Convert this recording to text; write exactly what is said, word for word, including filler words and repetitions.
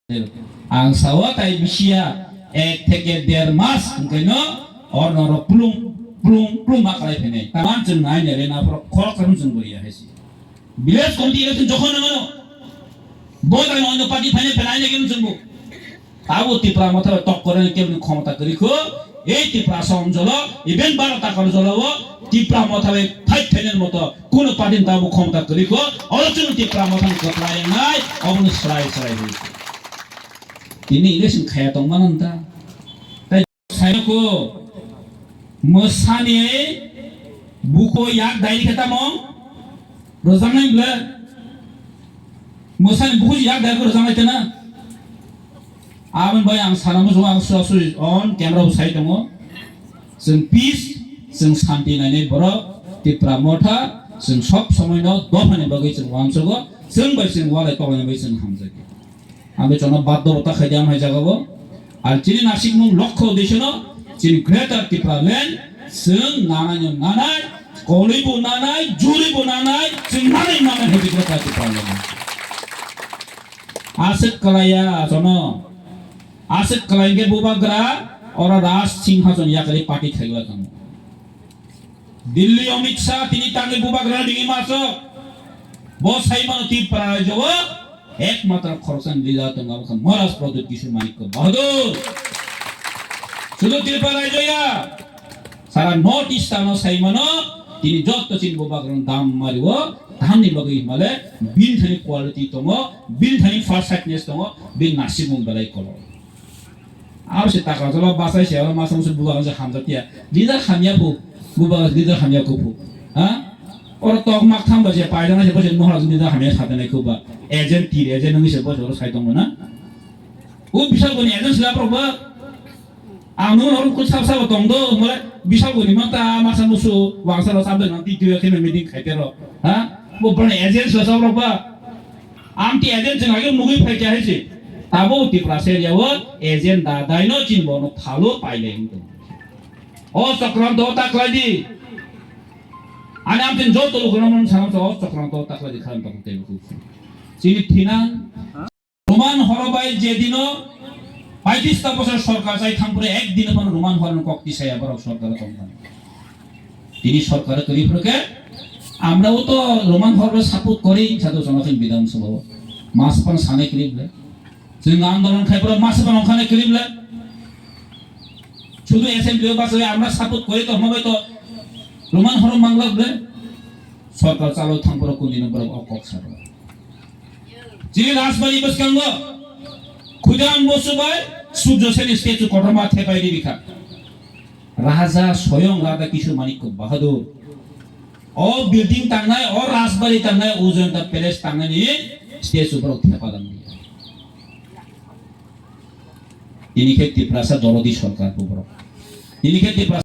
Ang sao tai bisiya ek theke der mas hwnkhe no orno oro plung plung plung ma khlai phainai. Taman chwng nai nai le na phoro khorok khe chwng boriya hai se. Village committee election jokhon nangano. Bo tai no party phainai phainai nai khe chwng bo. Abo Tipra Motha bai tokkore kebni khomota kwrwi kho, ei Tipra som jolo, even Bharat takar jolo o Tipra Motha bai fight khainani moto kuno party ni tabuk khomota kwrwi kho, oro chwng Tipra Motha ni kwplai wngnai, obono swrai swrai hwnwi. Tini election khaya tongmano ta. Tai sai kho, mwsani buko yak dairi khe tamo rwjaknai bwle. Mwsani bukuji yak dai rwjaknai tena. Aboni bai ang sana muchungo ang sua sui on camera bo sai tongo. Chwng peace, chwng santi nainai borok, Tipra Motha, chwng sob somoi no dophani bagwi chwng uansugo, chwng bai chwng walai tobaini bai chwng hamjagwi. Ang bai chwngno baddo bata khaidi ang hai jagao. Ar chini nasikmung lokho uddeshono chini Greater Tipraland chwng nanai no nanai, kolwi bo nanai, juri bo nanai, chwng nanai nanai hai Greater Tipraland. Aswk kwlaiya jono. Aswk kwlai hwnkhe bubagra oro Raj Singhason yakarwi party khaiwi tongmo. Delhi Amit Shah tini tangwi bubagra ringwi masok. Bo saimano Tripura rajyo o ekmatro khoroksa leader tongo, abo khe Maharaj Pradyut Kishore Manikya Bahadur. Sudu Tripura rajyo ya, sara North East ano saimano tini jotto chini bubagra dam mario, tamni bagwi himale bini thani quality tongo, bini thani first sightness tongo, bini nasikmung belai kolok. Abo se taka jolo bachai se oro masa musu bubagra se hamjak tiya. Leader hamya phu, bubagra leader hamya kuphu. Ha? Oro tok mak tham ba se paidana se bose mohor leader hamya satanai kuba. Agent tir agent ngi se bose oro sai tongmana. U bisal goni agent sila prok ba. Ang nung oro kut sab sab tong do, mole bisal goni mata masa musu wangsa lo sab nang ti tu ya khe meeting khai tero. Ha? Bo bani agent sila sab prok ba. Amtwi agent chwng agw nugwi phaikha hai se. Tabuk Tiprasa area o agent da daino chini bono phalo pailai wngtong. O chokranto o taklaidi. Ani amtwi joto lukurok mano sana o chokranto o taklaidi khan tong tei buku. Chini thinang. Roman horo bai je dino paitris ta bosor sorkar chai thang pore ek dino phano Roman horo kok tisaya borok sorkar tong thang. Tini sorkar kwrwi phwrwkhe, amrao to Roman horbo support kori, hinsa to Jonathan Bidhan Sabha o. Mas pan sanai kwrwi bwle. Chwng andolon khai phwrwk mas pan ongkhanai kwrwi bwle. Sudu assembly o bachai amra support kori to hwnba bai to Roman horo mangla bwle. Sorkar chalo thang phwrwk kundino borok o kok sabo. Chini Rajbari bwskango Khudam Bosu bai Surjo Sen statue kotorma thepai ribikha. Raja Soyong Radha Kishore Manikya Bahadur. O building tangnai, o Rajbari tangnai, Ujanta Palace tangnai ni stage uborok thepa dangdi. Ini khe Tiprasa dorodi sorkar uborok. Ini khe Tiprasa